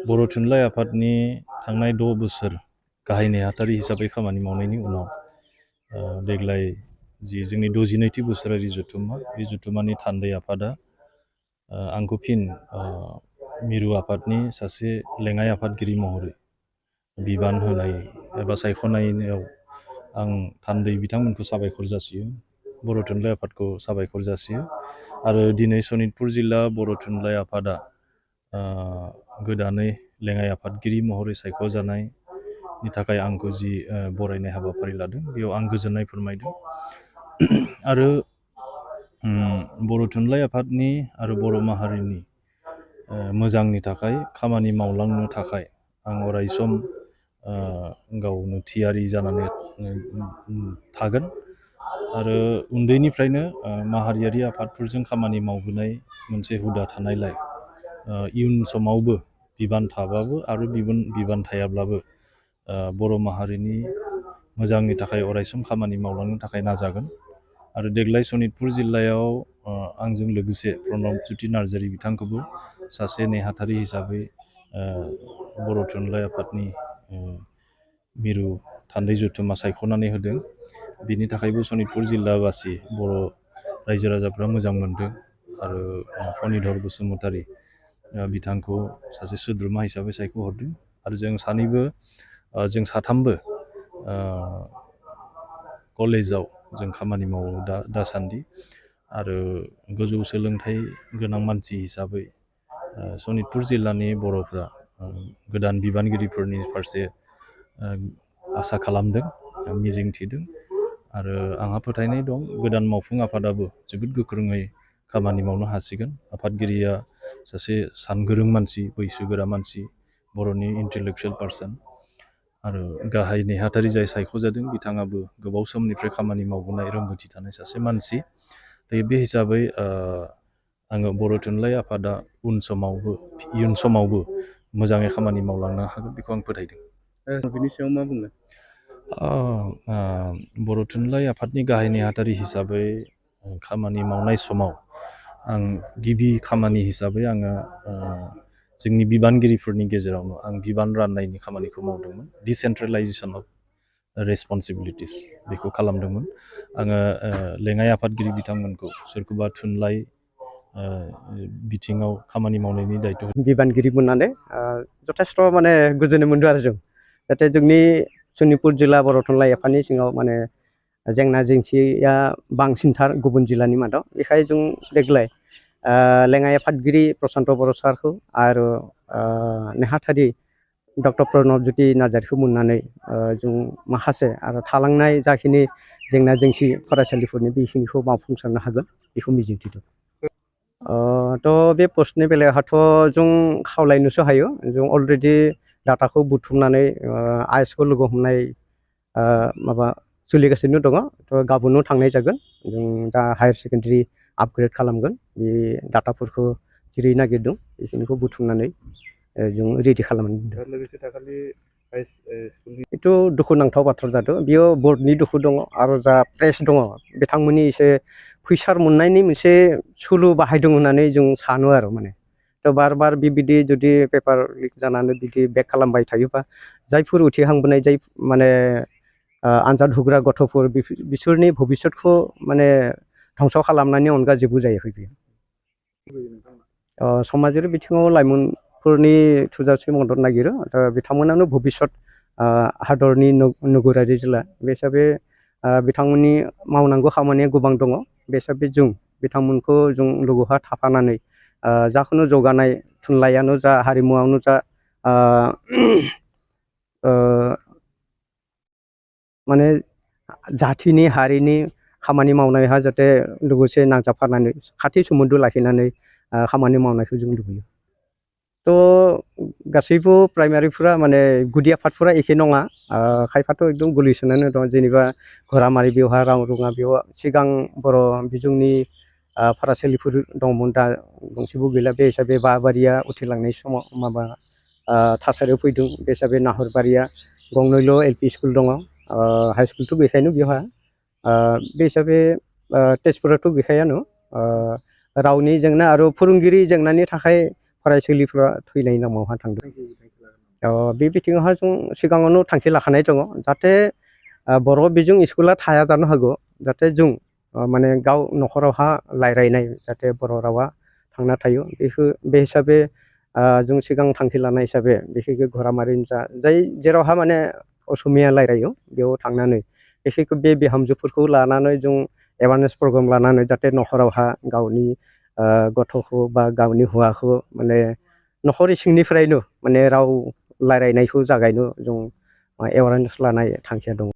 बर' थुनलाइ आफादनि थांनाय 6 बोसोर गाहाय नेहाथारि हिसाबै खामानि मावनायनि उनाव देग्लाय जि जोंनि 62थि बोसोरारि जथुम्मा बे जथुम्मानि थान्दै आफादा आंखौ फिन मिरु आफादनि सासे लेङाइ आफादगिरि महरै बिबान होनाय एबा सायख'नायाव आं थान्दै बिथांमोनखौ साबायखर जासियो, बर' थुनलाइ आफादखौ साबायखर जासियो आरो दिनै सनितपुर जिल्ला बर' थुनलाइ आफादा गोदानै लेङाइ आफादगिरि महरै सायख'जानायनि थाखाय आंखौ जि बरायनाय हाबाफारि लादों बेयाव आं गोजोननाय फोरमायदों आरो बर' थुनलाइ आफादनि आरो बर' माहारिनि मोजांनि थाखाय खामानि मावलांनो थाखाय आं अरायसम गावनो थियारि जानानै थागोन आरो उन्दैनिफ्रायनो माहारियारि आफादफोरजों खामानि मावबोनाय मोनसे हुदा थानायलाय इयुन समावबो बिबान थाबाबो आरो बिबान थायाब्लाबो बर' माहारिनि मोजांनि थाखाय अरायसम खामानि मावलांनो थाखाय नाजागोन आरो देग्लाय सनितपुर जिल्लायाव आंजों लोगोसे प्रणबज्योति नार्जारि बिथांखौबो सासे नेहाथारि हिसाबै बर' थुनलाइ आफादनि मिरु थान्दै जथुम्मा सायख'नानै होदों। बिनि थाखायबो सनितपुर जिल्लाबासि बर' रायजो राजाफ्रा मोजां मोनदों आरो फनिधर बसुमतारी बिथांखौ सासे सोद्रोमा हिसाबै सायख'हरदों आरो जों साथामबो कलेजाव जों खामानि मावो दासान्दि आरो गोजौ सोलोंथाइ गोनां मानसि हिसाबै सनितपुर जिल्लानि बर'फ्रा गोदान बिबानगिरिफोरनि फारसे आसा खालामदों, मिजिं थिदों आरो आंहा फोथायनाय दं गोदान मावफुं आफादाबो जोबोद गोख्रोङै खामानि मावनो हासिगोन। आफादगिरिया सासे सानगोरों मानसि, बैसोगोरा मानसि, बर'नि इन्टेलेक्सुवेल पार्सन आरो गाहाय नेहाथारि जाय सायख'जादों बिथाङाबो गोबाव समनिफ्राय खामानि मावबोनाय रोंगौथि थानाय सासे मानसि। बे हिसाबै आङो बर' थुनलाइ आफादा इयुन समावबो मोजाङै खामानि मावलांनो हागोन बेखौ आं फोथायदों। बिनि सायाव मा बुंनो? बर' थुनलाइ आफादनि गाहाय नेहाथारि हिसाबै खामानि मावनाय समाव आं गिबि खामानि हिसाबै आङो जोंनि बिबानगिरिफोरनि गेजेरावनो आं बिबान राननायनि खामानिखौ मावदोंमोन। डिसेन्ट्रेलाइजेसन अफ रेसपन्सिबिलिटिस बेखौ खालामदोंमोन। आङो लेङाइ आफादगिरि बिथांमोनखौ सोरखौबा थुनलाइ बिथिङाव खामानि मावनायनि दायथ' बिबानगिरि मोननानै जथेस्थ' माने गोजोननाय मोनदों आरो जों जाहाथे जोंनि सनितपुर जिल्ला बर' थुनलाइ आफादनि सिङाव माने जेंना जेंसिया बांसिनथार गुबुन जिल्लानि मादाव। बेखायनो जों देग्लाय लेङाइ आफादगिरि प्रसान्त बर' सारखौ आरो नेहाथारि डक्टर प्रणबज्योति नार्जारिखौ मोननानै जों माखासे आरो थालांनाय जाखिनि जेंना जेंसि फरायसालिफोरनि बेखिनिखौ मावफुंसारनो हागोन बेखौ मिजिंथिदों। थ' बे पस्टनि बेलायावहाथ' जों खावलायनोसो हायो, जों अलरेडि डाटाखौ बुथुमनानै आइएसखौ लोगो हमनाय माबा सोलिगासिनो दङ। थ' गाबोननो थांनाय जागोन, जों दा हायार सेकेन्डारि आपग्रेड खालामगोन, बे डाटाफोरखौ जिरै नागिरदों बेखिनिखौ बुथुमनानै जों रेडि खालामनानै दोनदों। लोगोसे दाखालि बेथ' दुखुनांथाव बाथ्रा जादों, बेयाव बर्डनि दुखु दङ आरो जा प्रेस दङ बिथांमोननि एसे फैसार मोननायनि मोनसे सुलु बाहायदों होननानै जों सानो आरो माने। थ' बार बार बिबायदि जुदि पेपार लिक जानानै बिदि बेक खालामबाय थायोबा जायफोर उथ्रिखांबोनाय जाय माने आनजाद होग्रा गथ'फोर बिसोरनि भबिसतखौ माने धंस' खालामनायनि अनगा जेबो जायाखै बेयो। समाजारि बिथिङाव लाइमोनफोरनि थोजासे मदद नागिरो, बिथांमोनानो भबिसत हादरनि नोगोरारि जिल्ला बे हिसाबै बिथांमोननि मावनांगौ खामानिया गोबां दङ। बे हिसाबै जों बिथांमोनखौ जों लोगोहा थाफानानै जाखुनु जौगानाय थुनलाइयानो जा हारिमुआवनो जा माने जाथिनि हारिनि खामानि मावनायहा जाहाथे लोगोसे नांजाबफानानै खाथि सोमोन्दो लाखिनानै खामानि मावनायखौ जों लुबैयो। थ' गासैबो प्राइमारिफोरा माने गुदि आफादफोरा एखे नङा, खायफाथ' एकदम गोलैसोनानै दं। जेनेबा घरामारि बेवहाय रावरङा बेयाव सिगां बर' बिजोंनि फरायसालिफोर दंमोन, दा गंसेबो गैला। बे हिसाबै बाबारिया उथ्रिलांनाय समाव माबा थासारियाव फैदों। बे हिसाबै नाहरबारिया गंनैल' एलपि स्कुल दङ, हाइ स्कुलथ' गैखायानो बेवहाय। बे हिसाबै तेजपुराथ' गैखायानो। रावनि जेंना आरो फोरोंगिरि जेंनानि थाखाय फरायसुलिफ्रा थैनायनि नामावहा थांदों बे बिथिङावहा जों सिगाङावनो थांखि लाखानाय दङ जाहाथे बर' बिजों स्कुला थाया जानो हागौ जाहाथे जों माने गाव न'खरावहा रायज्लायनाय जाहाथे बर' रावा थांना थायो बेखौ बे हिसाबै जों सिगां थांखि लानाय हिसाबै बिखेखै घरामारिनि जा जाय जेरावहा माने असमिया रायज्लायो बेयाव थांनानै बिखेखै बे बिहामजोफोरखौ लानानै जों एवारनेस प्रग्राम लानानै जाहाथे न'खरावहा गावनि गथ'खौ बा गावनि हौवाखौ माने न'खर इसिंनिफ्रायनो माने राव रायज्लायनायखौ जागायनो जों एवारनेस लानाय थांखिया दङ